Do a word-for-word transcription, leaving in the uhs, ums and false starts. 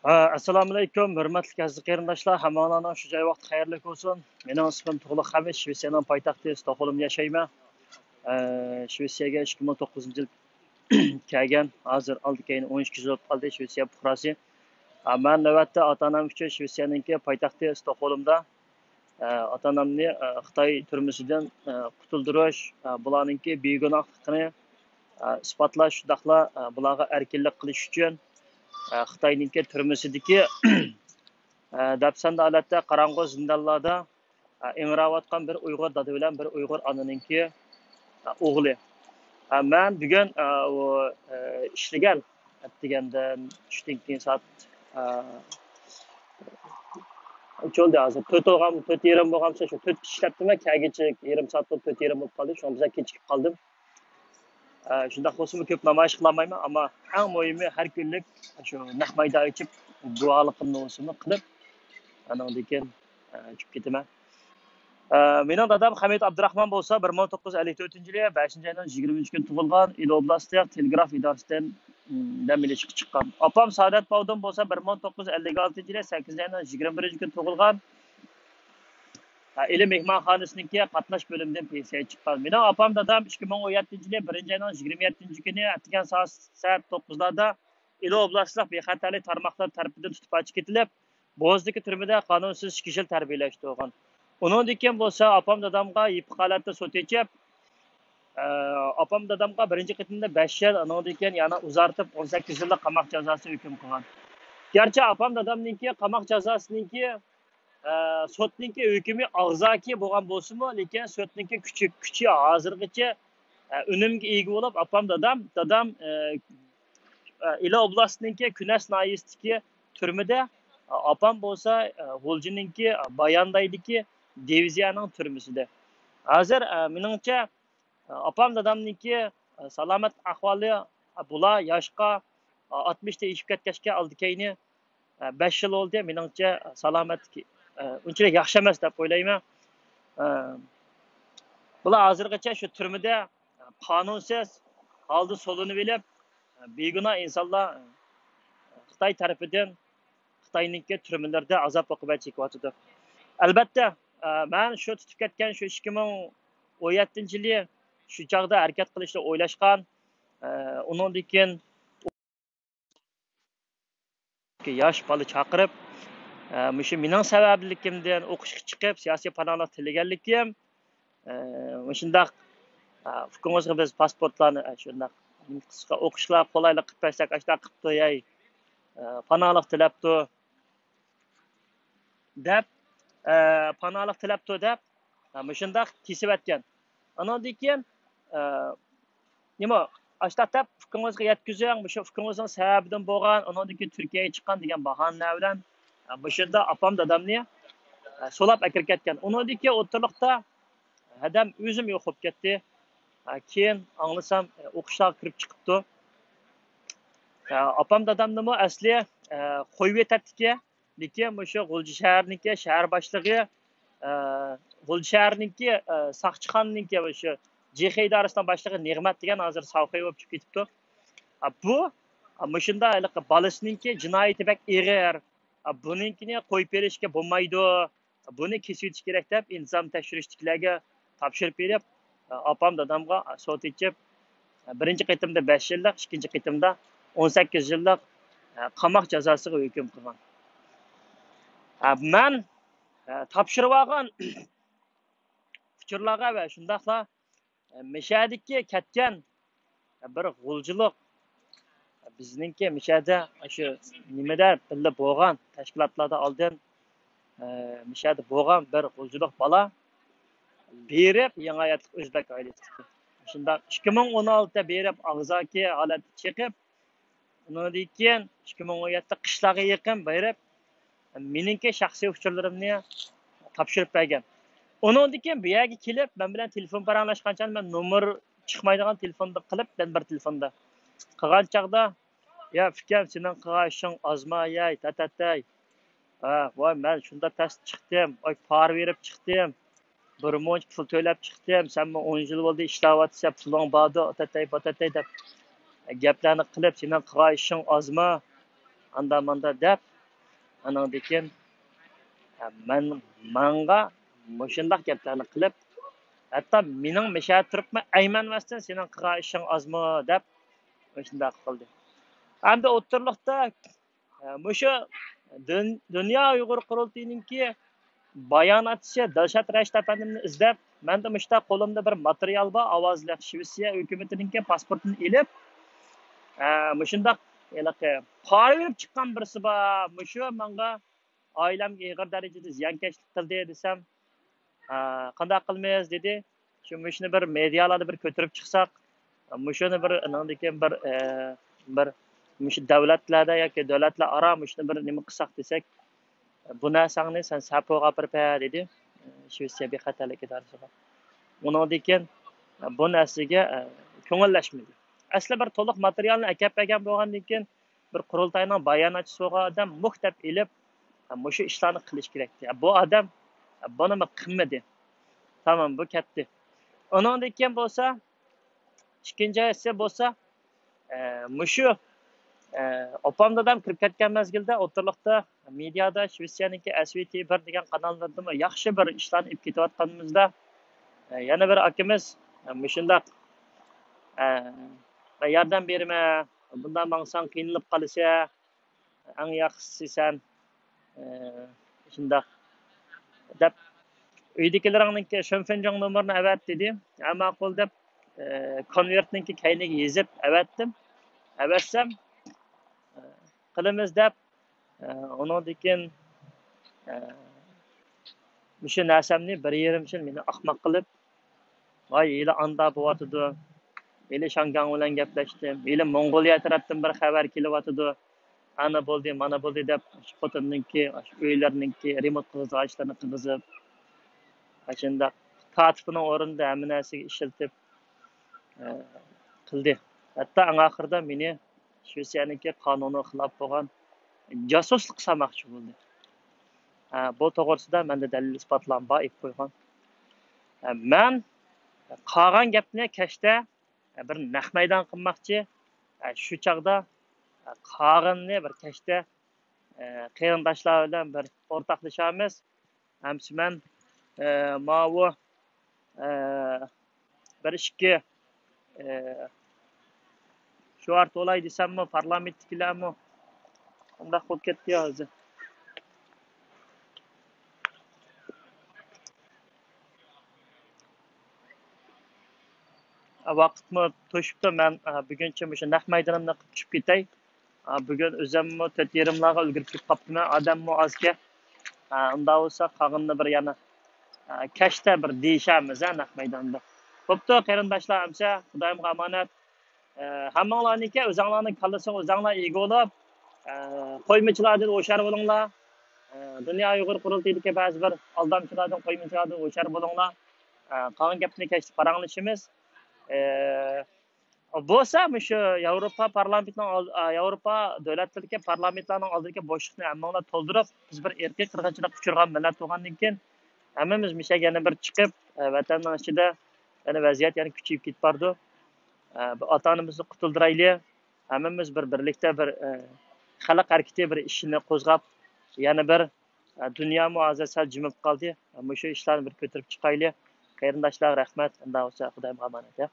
ئەسسالامۇئەلەيكۇم، ھۆرمەتلىك ئەزىز قېرىنداشلار، ھەممىڭلارنىڭ شۇ جاي ۋاقتى خەيرلىك بولسۇن. مېنىڭ ئىسمىم تۇغلۇق خەمىت، شىۋېتسىيەنىڭ پايتەختى ستوكھولمدا ياشايمەن. ئە، شىۋېتسىيەگە ئىككى مىڭ توققۇزىنچى يىل كەلگەن، ھازىر ئالدى كەينى ئون ئىككى يىل بولۇپ قالدى، شىۋېتسىيە پۇقراسى. ئە، مەن نۆۋەتتە ئاتا-ئانام ئۈچۈن شىۋېتسىيەنىڭكى پايتەختى ستوكھولمدا، ئە، ئاتا-ئانامنى، ئە، خىتاي تۈرمىسىدىن، ئە، قۇتۇلدۇرۇش، ئە، بۇلارنىڭكى بىگۇناھلىقىنى، ئە، ئىسپاتلاش، شۇنداقلا، ئە، بۇلارغا ئەركىنلىك قىلىش ئۈچۈن، ئە، خىتاينىڭكى تۈرمىسىدىكى، ئە، دەپسەندە ھالەتتە قاراڭغۇ زىندانلاردا، ئە، ئىڭراۋاتقان بىر ئۇيغۇر دادا بىلەن بىر ئۇيغۇر ئانىنىڭكى، ئە، ئوغلى. ئە، مەن بۈگۈن، ئە، ئۇ، ئە، ئىشلىگەن، ئەتىگەندىن چۈشتىن كېيىن سائەت، ئە، نەچچە بولدى ھازىر؟ تۆت بولغان، تۆت يېرىم بولغانمىسا، شۇ تۆت ئىشلەپتىمەن، كەلگۈچە يېرىم سائەت بولۇپ، تۆت يېرىم بولۇپ قالدى. شۇڭا بىزگە كېچىكىپ قالدىم. ئە، شۇنداق بولسىمۇ كۆپ نامايىش قىلالمايمەن، ئەمما ئەڭ مۇھىمى ھەر كۈنلۈك شۇ نەق مەيدانغا چىقىپ، گۇۋاھلىقىمنى بولسىمۇ قىلىپ، ئانىڭدىن كېيىن، ئە، چىقىپ كېتىمەن. ئە، مېنىڭ دادام خەمىت ئابدۇراخمان بولسا، بىر مىڭ توققۇز يۈز ئەللىك تۆتىنچى يىلى بەشىنچى ئاينىڭ يىگىرمە ئۈچى كۈنى تۇغۇلغان، ئىلى ئوبلاستلىق تېلېگراف ئىدارىسىدىن، م، دەم ئېلىشقا چىققان. ئاپام سائادەت باۋدۇن بولسا، بىر مىڭ توققۇز يۈز ئەللىك ئالتىنچى يىلى سەككىزىنچى ئاينىڭ يىگىرمە بىرىنچى كۈنى تۇغۇلغان. ئىلى مېھمانخانىسىنىڭكى قاتناش بۆلۈمىدىن پېنسىيەگە چىققان. مېنىڭ ئاپام دادام ئىككى مىڭ ئون يەتتىنچى يىلى بىرىنچى ئاينىڭ يىگىرمە يەتتىنچى كۈنى ئەتىگەن سائەت، سائەت توققۇزلاردا ئىلى ئوبلاستلىق بىخەتەرلىك تارماقلىرى تەرىپىدىن تۇتۇپ ئاچىقىپ كېتىلىپ، بوزدىكى تۈرمىدە قانۇنسىز ئىككى يىل تەربىيەلەشتۈرۈلگەن. ئۇنىڭدىن كېيىن بولسا ئاپام دادامغا يېپىق ھالەتتە سوت ئېچىپ، ئە، ئاپام دادامغا بىرىنچى قېتىمدا بەش يىل، ئۇنىڭدىن كېيىن يەنە ئۇزارتىپ ئون سەككىز يىللىق قاماق جازاسى ھۆكۈم قىلغان. گەرچە ئاپام دادامنىڭكى قاماق جازاسىنىڭكى، ئە، سوتنىڭكى ھۆكمى ئاغزاكى بولغان بولسىمۇ، لېكىن سوتنىڭكى كۈچى، كۈچى ھازىرغىچە، ئە، ئۈنۈمگە ئىگە بولۇپ، ئاپام دادام، دادام، ئە، ئە، ئىلى ئوبلاستىنىڭكى كۈنەس ناھىيەسىدىكى تۈرمىدە، ئاپام بولسا، ئە، غۇلجىنىڭكى، ئە، باياندايدىكى دىۋىزىيەنىڭ تۈرمىسىدە. ھازىر، ئە، مېنىڭچە، ئاپام دادامنىڭكى، ئە، سالامەت ئەھۋالى، ئە، بۇلار ياشقا، ئە، ئاتمىشتىن ئېشىپ كەتكەچكە ئالدى كەينى، ئە، بەش يىل بولدى، مېنىڭچە سالامەتلىكى، ئە، ئۇنچىلىك ياخشى ئەمەس دەپ ئويلايمەن. ئە، بۇلار ھازىرغىچە شۇ تۈرمىدە، ئە، قانۇنسىز ھالدا سولىنىۋېلىپ، ئە، بىگۇناھ ئىنسانلار، ئە، خىتاي تەرىپىدىن خىتاينىڭكى تۈرمىلىرىدە ئازاب ئوقۇبەت چېكىۋاتىدۇ. ئەلبەتتە، ئە، مەن شۇ تۇتۇپ كەتكەن شۇ ئىككى مىڭ ئون يەتتىنچى يىلى شۇ چاغدا ھەرىكەت قىلىشنى ئويلاشقان، ئە، ئۇنىڭدىن كېيىن ياش بالا چاقىرىپ، ئە، مۇشۇ مېنىڭ سەۋەبلىكىمدىن ئوقۇشقا چىقىپ، سىياسىي پاناھلىق تىلىگەنلىكىم، ئە، مۇشۇنداق، ئە، ئۇكىڭىزغا بىز پاسپورتلارنى، ئە، شۇنداق قىسقا ئوقۇشلار قولايلىق قىلىپ بەرسەك، ئاشۇنداق قىپتۇ، ھەي، ئە، پاناھلىق تىلەپتۇ دەپ، ئە، پاناھلىق تىلەپتۇ دەپ، ئە، مۇشۇنداق كېسىۋەتكەن. ئانىڭدىن كېيىن، ئە، نېمە، ئاشۇنداق دەپ ئۇكىڭىزغا يەتكۈزۈڭ، مۇشۇ ئۇكىڭىزنىڭ سەۋەبىدىن بولغان، ئۇنىڭدىن كېيىن تۈركىيەگە چىققان دېگەن باھانىلەر بىلەن، ئە، مۇشۇ يەردە ئاپام دادامنى، ئە، سولاپ ئەكىرىپ كەتكەن. ئۇنىڭدىن كېيىن ئوتتۇرىلىقتا ھەدەم ئۆزىمۇ يوق بولۇپ كەتتى. ئە، كېيىن ئاڭلىسام، ئە، ئوقۇشلارغا كىرىپ چىقىپتۇ. ئە، ئاپام دادامنىمۇ ئەسلى، ئە، قويۇۋېتەتتىكەن. لېكىن مۇشۇ غۇلجا شەھەرنىڭكى شەھەر باشلىقى، ئە، غۇلجا شەھەرنىڭكى، ئە، ساقچىخانىنىڭكى مۇشۇ جېخې ئىدارىسىنىڭ باشلىقى نېغمەت دېگەن ھازىر ساۋخۇي بولۇپ چىقىپ كېتىپتۇ. ئا، بۇ، ئا، مۇشۇنداق ھېلىقى بالىسىنىڭكى جىنايىتى بەك ئېغىر. ئا، بۇنىڭكىنى قويۇپ بېرىشكە بولمايدۇ. بۇنى كېسىۋېتىش كېرەك دەپ ئىنتىزام تەكشۈرۈشتىكىلەرگە تاپشۇرۇپ بېرىپ، ئاپام دادامغا سوت ئېچىپ، بىرىنچى قېتىمدا بەش يىللىق، ئىككىنچى قېتىمدا ئون سەككىز يىللىق قاماق جازاسىغا ھۆكۈم قىلغان. مەن تاپشۇرۇۋالغان ئۇچۇرلارغا ۋە شۇنداقلا مىشەدىكى كەتكەن بىر غۇلجىلىق، بىزنىڭكى مىشەدە شۇ نېمىدە بىللە بولغان تەشكىلاتلاردا ئالدىن، مىشەدە بولغان بىر غۇلجىلىق بالا بېرىپ، يېڭى ھاياتلىق ئۆزبەك ئائىلىسىدىكى. شۇنداق ئىككى مىڭ ئون ئالتىدە بېرىپ، ئاغزاكى ھالەتتە چىقىپ، ئۇنىڭدىن كېيىن ئىككى مىڭ ئون يەتتە قىشلارغا يېقىن بېرىپ، مېنىڭكى شەخسىي ئۇچۇرلىرىمنى تاپشۇرۇپ بەرگەن. ئۇنىڭدىن كېيىن بۇ يەرگە كېلىپ، مەن بىلەن تېلېفون پاراڭلاشقان چاغدا مەن نومۇر چىقمايدىغان تېلېفوندا قىلىپ، يەنە بىر تېلېفوندا قىلغان چاغدا، يا ئۇكام، سېنىڭ قىلغان ئىشىڭ ئازما، ياي، تەتەتەي. ھە، ۋاي، مەن شۇنداق تەس چىقتىم، ئاي، پارا بېرىپ چىقتىم، بىر مۇنچە پۇل تۆلەپ چىقتىم، سەنمۇ ئون يىل بولدى ئىشلەۋاتىسەن، پۇلۇڭ باردۇ، ئاتەتەي، پاتەتەي دەپ گەپلەرنى قىلىپ، سېنىڭ قىلغان ئىشىڭ ئازما، ئاندا ماندا دەپ، ئانىڭدىن كېيىن، ئە، مەن، ماڭا مۇشۇنداق گەپلەرنى قىلىپ، ھەتتا مېنىڭ مەشەدە تۇرۇپمۇ، ئەيمەن ۋەستىن، سېنىڭ قىلغان ئىشىڭ ئازمۇ دەپ، مۇشۇنداق قىلدى. ئەمدى ئوتتۇرىلىقتا، ئە، مۇشۇ دۇن-، دۇنيا ئۇيغۇر قۇرۇلتىيىنىڭكى باياناتچىسى دىلشات رەشىت ئەپەندىمنى ئىزدەپ، مەندە مۇشۇنداق قولۇمدا بىر ماتېرىيال بار، ئاۋازلىق شىۋېتسىيە ھۆكۈمىتىنىڭكى پاسپورتىنى ئېلىپ، ئە، مۇشۇنداق ھېلىقى پارا بېرىپ چىققان بىرسى بار، مۇشۇ ماڭا ئائىلەمگە ئېغىر دەرىجىدە زىيانكەشلىك قىلدى دېسەم، ئە، قانداق قىلىمىز دېدى. شۇ مۇشۇنى بىر مېدىيالاردا بىر كۆتۈرۈپ چىقساق، مۇشۇنى بىر ئانىڭدىن كېيىن بىر، ئە، بىر مۇشۇ دۆلەتلەردە ياكى دۆلەتلەر ئارا مۇشۇنى بىر نېمە قىلساق دېسەك، بۇ نەرسەڭنى سەن سەپوغا ئاپىرىپ بەر دېدى. شىۋېتسىيە بىخەتەرلىك ئىدارىسىغا. ئۇنىڭدىن كېيىن بۇ نەرسىگە، ئە، كۆڭۈللەشمىدى. ئەسلى بىر تولۇق ماتېرىيالنى ئەكەپ بەرگەن بولغاندىن كېيىن، بىر قۇرۇلتاينىڭ باياناتچىسى بولغان ئادەم مۇھ دەپ ئېلىپ، مۇشۇ ئىشلارنى قىلىش كېرەكتى. بۇ ئادەم بۇنىمۇ قىلمىدى. تامام، بۇ كەتتى. ئۇنىڭدىن كېيىن بولسا، ئىككىنچى ھەسسە بولسا، ئە، مۇشۇ، ئە، ئاپام دادام كىرىپ كەتكەن مەزگىلدە ئوتتۇرىلىقتا مېدىيادا شىۋېتسىيەنىڭكى ئەس ۋى تى بىر دېگەن قاناللىرىدىمۇ ياخشى بىر ئىشلارنى ئېلىپ كېتىۋاتقىنىمىزدا، ئە، يەنە بىر ئاكىمىز، ئە، مۇشۇنداق، ئە، مەن ياردەم بېرىمەن، بۇنداق ماڭساڭ قىينىلىپ قالىسەن، ئەڭ ياخشىسى سەن، ئە، شۇنداق دەپ، ئۆيدىكىلىرىڭنىڭكى شېنفېنجاڭ نومۇرىنى ئەۋەت دېدى. ھە، ماقۇل دەپ، ئە، كونۋېرتنىڭكى كەينىگە يېزىپ ئەۋەتتىم. ئەۋەتسەم، ئە، قىلىمىز دەپ، ئە، ئۇنىڭدىن كېيىن، ئە، مۇشۇ نەرسەمنى بىر يېرىم يىل مېنى ئاخماق قىلىپ، ۋاي، ھېلى ئاندا بوۋاتىدۇ، ھېلى شياڭگاڭ بىلەن گەپلەشتىم، ھېلى موڭغۇلىيە تەرەپتىن بىر خەۋەر كېلىۋاتىدۇ، ئانا بولدى، مانا بولدى دەپ، خوتۇننىڭكى، ئۆيلىرىنىڭكى رېمونت قىلغۇزىدىغان ئىشلىرىنى قىلغۇزۇپ، ئاشۇنداق كاتىپنىڭ ئورنىدا ھەممە نەرسىگە ئىشلىتىپ، ئە، قىلدى. ھەتتا ئەڭ ئاخىرىدا مېنى شىۋېتسىيەنىڭكى قانۇنىغا خىلاپ بولغان جاسۇسلۇق سالماقچى بولدى. ئە، بۇ توغرىسىدا مەندە دەلىل ئىسپاتلارمۇ بار، ئېيتىپ قويغان. ئە، مەن قالغان گەپنى كەچتە، ئە، بىر نەق مەيدان قىلماقچى. ئە، شۇ چاغدا، ئە، قالغىنىنى بىر كەچتە، ئە، قېرىنداشلار بىلەن بىر ئورتاقلىشارمىز. ھەمسە مەن، ئە، ماۋۇ، ئە، بىر ئىككى، ئە، شوئار تولاي دېسەممۇ، پارلامېنتتىكىلەرمۇ ئۇنداق بولۇپ كەتتى ھازىر. ۋاقىتمۇ توشۇپتۇ. مەن، ئە، بۈگۈنچە مۇشۇ نەق مەيدىنىمنى قىلىپ چۈشۈپ كېتەي. ئا، بۈگۈن ئۆزۈممۇ تۆت يېرىملارغا ئۈلگۈرۈپ كېلىپ قاپتىمەن. ئادەممۇ ئازكەن. ئا، ئۇنداق بولسا قالغىنىنى بىر يەنە، ئا، كەچتە بىر دېيىشەرمىز، ھە، نەق مەيداندا. بوپتۇ، قېرىنداشلار، ئەمسە خۇدايىمغا ئامانەت. ئا، ھەممىڭلارنىڭكى ئۆزۈڭلارنىڭ كاللىسىغا ئۆزۈڭلار ئىگە بولۇپ، ئا، قويمىچىلاردىن ھوشيار بولۇڭلار. ئا، دۇنيا ئۇيغۇر قۇرۇلتىيىدىكى بەزى بىر ئالدامچىلاردىن، قويمىچىلاردىن ھوشيار بولۇڭلار. ئا، قالغان گەپنى كەچتە پاراڭلىشىمىز. ئا، بولسا مۇشۇ ياۋروپا پارلامېنتىنىڭ ئال-، ئا، ياۋروپا دۆلەتلىرىدىكى پارلامېنتلارنىڭ ئالدىدىكى بوشلۇقنى ھەممىڭلار تولدۇرۇپ، بىز بىر ئىرقىي قىرغىنچىلىققا ئۇچرىغان مىللەت بولغاندىن كېيىن، ھەممىمىز مۇشۇ يەرگە يەنە بىر چىقىپ، ئە، ۋەتەننىڭ ئىچىدە يەنە ۋەزىيەت يەنە كۈچىيىپ كېتىپ بارىدۇ. ئە، بۇ ئاتا-ئانىمىزنى قۇتۇلدۇرايلى. ھەممىمىز بىر بىرلىكتە بىر، ئە، خەلق ھەرىكىتى بىر ئىشىنى قوزغاپ، يەنە بىر، ئە، دۇنيامۇ ھازىر سەل جىمىپ قالدى. مۇشۇ ئىشلارنى بىر كۆتۈرۈپ چىقايلى. قېرىنداشلار، رەھمەت. ئۇنداق بولسا خۇدايىمغا ئامانەت، يا.